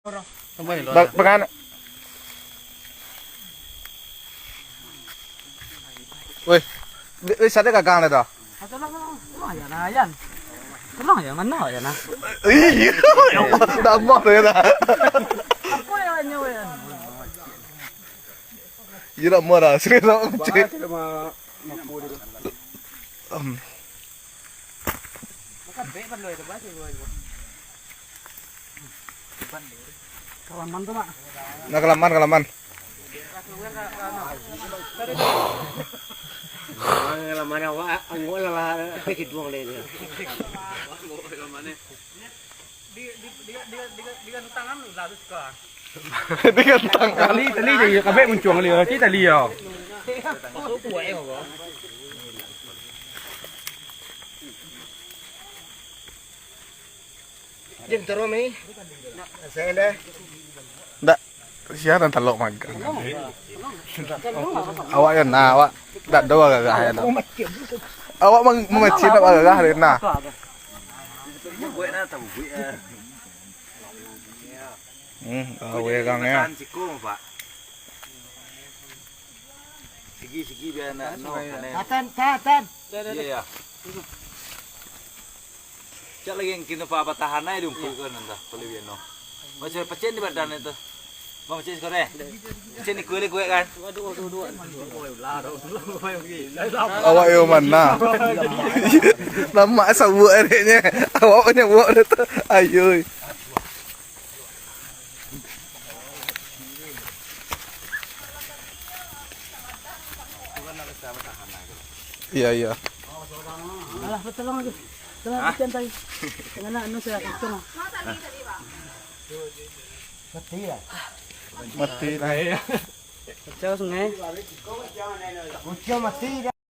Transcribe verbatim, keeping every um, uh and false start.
Ba-, pangan. Weh, weh, sadar gagang dah tu. Tolong, tolong, tolong, ya, nah, Yan. Tolong, ya, mana, ya, nah? Iya, ya Allah, dah mah tu, ya, dah. Apa, ya, nyawa, Yan? Iya, dah mah dah. Serius, dah, cik. Em. Kalaman tu, Mak. Nah, kalaman, kalaman. Kalaman awak, awak lah, lah, hiduang dia. Di, di, di, di, di, di tangan lah tu suka. Di kantang. Tali, tali je, kabek muncuang tali, tali, tali ya. Jin, turun, Mi. Saya dah. Ndak, siaran talok magang. Awak yo nah, awak ndak do gagah yo nah. Awak mang-, mamacik ndak bagagah deh nah. Hmm, gawe gang yo. Sigi, sigi, biar nak, no, panen. Tatan, tatan. Iya, iya. Cak lagi yang kena pa-, patahan aja dulu, kan, entah, kalau biar, no. Macam pecen di badan itu. Bang, pecen sekarang. Pecen ni kuat, kuat, kan? Awak yo mana? Lamak sabuak areknyo. Awak banyak buak dah tu. Ayo. Iya, iya. Alah, tolong aja. Tolong aja, santai. Jangan nak, anu, saya kacau. Mati lah. Mati lah. Kacau sungai. Kacau mati dah.